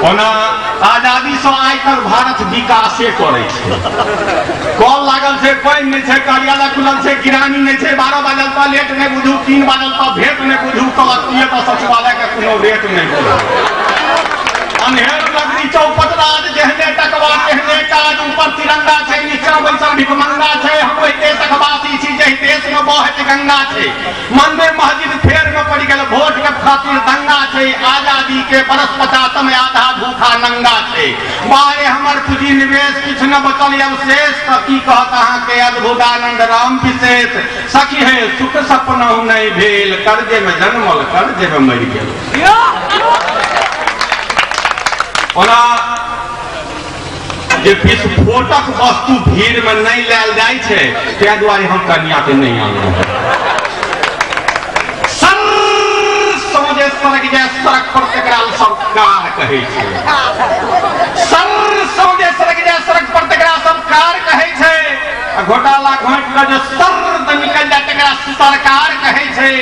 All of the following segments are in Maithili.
ओना आजादी से आइ तक भारत विकासे करै छै। कल लागल छै, पानि नहि छै, कार्यालय खुलल छै, किरानी नहि छै। 12 बाजल तऽ लेट नहि बुझू, 3 बाजल तऽ भेट नहि बुझू, कहलक तऽ सचिवालय के कोनो रेट नहि बुझू। अन्हेर नगरी चौपट राज, जेहने टकवा तेहने काज, ऊपर तिरंगा छै, नीचा बैसल भिखमंगा छै। हम ओहि देशक वासी छी जाहि देश में बहैत गंगा छै। मंदिर मस्जिद फेर में पड़ि गेल, वोट के खातिर दंगा छै। आजादी के बरस 50 में आधा भूखा नंगा छै। बाहरे हमर पूंजी निवेश, किछु न बचल अवशेष, तऽ की कहत अहाँके अद्भुतानंद राम विशेष। सखी हे, सुख सपनहु नहि भेल, कर्जे में जन्मल कर्जे में मरि गेल। ओना जे विस्फोटक वस्तु भीड़ में नहीं लायल जाइ छै, ताहि दुआरे हम कन्या के नहीं आनलहुँ। सर जे सड़क जाय सड़क पर तकरा सरकार कहै छै। सर जे सड़क जाय सड़क पर तकरा सरकार कहै छै। आ घोटाला घोटि कऽ जे सर तऽ निकलि जाय तकरा सरकार कहै छै।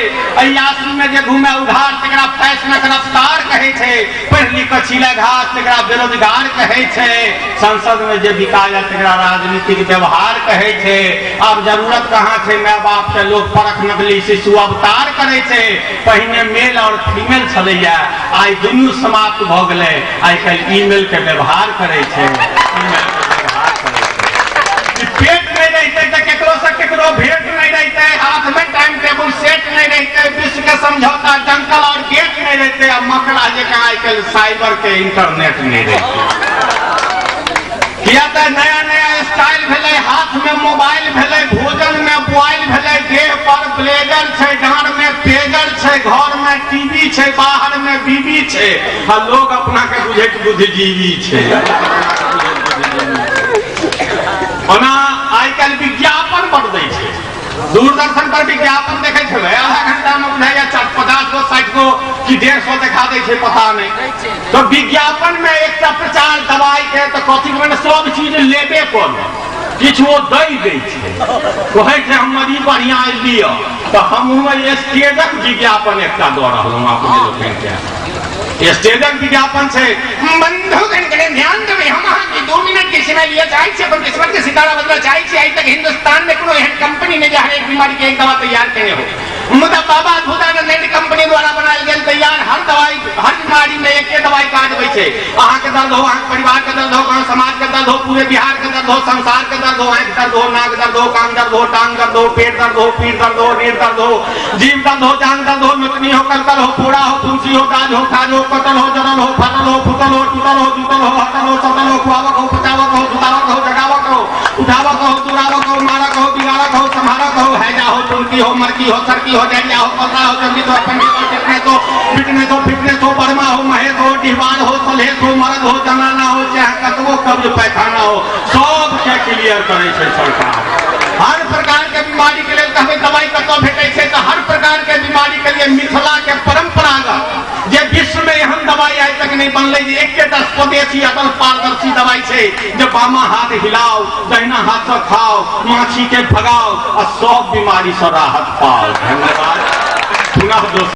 अयासी में जे घूमे उधार तकरा फैशनक रफ्तार कहै छै। पढ़ि लिख कऽ छीले घास तकरा बेरोजगार कहै छै। संसद में जे बिका जाय तकरा राजनीतिक व्यवहार कहै छै। आब जरूरत कहाँ छै माय बाप के, लोग परख नकली शिशु अवतार करै छै। पहिने मेल और फीमेल छलैया, आइ दुनू समाप्त भऽ गेलै। आइ काल्हि ईमेल के व्यवहार करै छै, ईमेल के व्यवहार करै छै। पेट नहि रहितै तऽ केकरो से केकरो भेंट नहि रहितै, हाथ में टाइम टेबुल सेट नहि रहितै, विश्व के समझौता जंकल और गेट नहि रहितै, आ मकड़ा जकाँ आइ काल्हि साइबर के इंटरनेट नहि रहितै। किया तऽ नया नया स्टाइल भेलै, हाथ में मोबाइल भेलै, भोजन में मोबाइल भेलै, देह पर ब्लेजर छै, डाँड़ में पेजर छै, घर में टीवी छै, बाहर में बीबी छै, आ लोग अपना के बुझैत बुद्धिजीवी छै। ओना आइ काल्हि विज्ञापन बड दै छै। दूरदर्शन पर विज्ञापन देखै छलै, आधा घंटा में बुझाइया 50 गो 60 गो कि 150 देखा दै छै, पता नहि। तो विज्ञापन में एकटा प्रचार दवाई के तऽ कथी मने सब चीज लेबे करू, किछु ओ दै दै छै, कहै छै हमर ई बढ़िआँ लिअ। तऽ हमहूँ स्टेजक विज्ञापन एकटा दऽ रहलहुँ अपने लोकनिके। स्टेजक विज्ञापन छै, बंधुगण कने ध्यान देबै, हम अहाँके 2 मिनट के समय लिअ चाहै छी, अपन किस्मत के सितारा बदलऽ चाहै छी। आइ तक हिंदुस्तान में कोनो एहन कंपनी नहि जे हरेक बीमारी के एक दवा तैयार केने हो, मुदा बाबा अद्भुतानंद एंड कंपनी द्वारा बनायल गेल तैयार हर दवाई हर बीमारी में एके दवाई काज होइ छै। अहाँके दर्द हो, अहाँके परिवार के दर्द हो, गाँव समाज के दर्द हो, पूरे बिहार के दर्द हो, संसार के दर्द हो, आँखि दर्द हो, नाक दर्द हो, कान दर्द हो, टांग दर्द हो, पेट दर्द हो, पीठ दर्द हो, रीढ़ दर्द हो, जीभ दर्द हो, जांग दर्द हो, नोचनी हो, कलकल हो, फोड़ा हो, फुंसी हो, दाज हो, खाज हो, कटल हो, जरल हो, फाटल हो, फूटल हो, टूटल हो, जूटल हो, हटल हो, सटल हो, खुआवक हो, पचावक हो, सुतावक हो, जगावक हो, उठावक हो, दुरावक हो, मारक हो, बिगाड़क हो, संहारक हो, हैजा हो, टुनकी हो, मरकी हो, सरकी हो, डायरिया हो, कलरा हो, जंडिस हो, अपेंडिक्स हो, टिटनेस हो, फिटनेस हो, फिटनेस हो, बर्मा हो, महेश हो, डिहबार हो, सलहेश हो, मरद हो, जनाना हो, चाहे कतबो कब्ज पैखाना हो, सबके क्लियर करै छै सरकार। हर प्रकार के बीमारी के लेल कहबै दवाई कतऽ भेटै छै, तऽ हर प्रकार के बीमारी के लिए मिथिला के परंपरागत जे विश्व में एहन दवाई आइ तक नहीं बनलै, जे एकेटा स्वदेशी अटल पारदर्शी दवाई छै जे बामा हाथ हिलाओ दहिना हाथ से खाओ, माछी के भगाओ आ सब बीमारी से राहत पाओ। धन्यवाद। पुनः दोस्त।